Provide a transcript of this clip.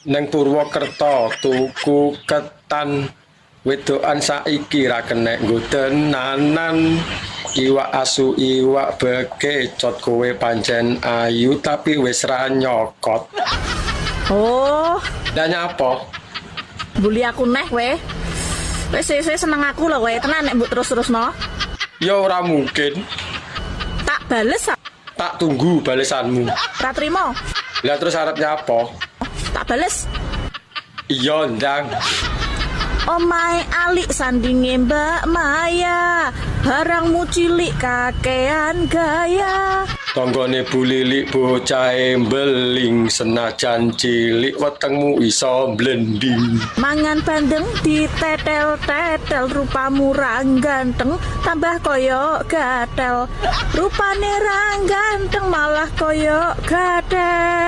Neng Purwokerto tuku ketan, wedokan saiki ra kenek nggo tenanan. Iwak asu, iwak bekecot, kowe pancen ayu tapi wis ra nyokot. Oh, Lah, nyapa? Bully aku neh kowe. Wis sesuk seneng aku lho kowe, tenan nek mbok terus-terusno. Ya ora mungkin. Tak bales ah. Tak tunggu balesanmu. Ra trimo. Lah, terus arep nyapa? Tak bales. Iya, ndang. Omahe Alik sandinge Mbak Maya. Barangmu cilik kakean gaya. Tanggane Bu Lilik bocahe mbeling, senajan cilik wetengmu iso blending. Mangan bandeng ditetel-tetel, rupamu ra ganteng tambah koyo gatel. Rupane ra ganteng malah koyo gatel.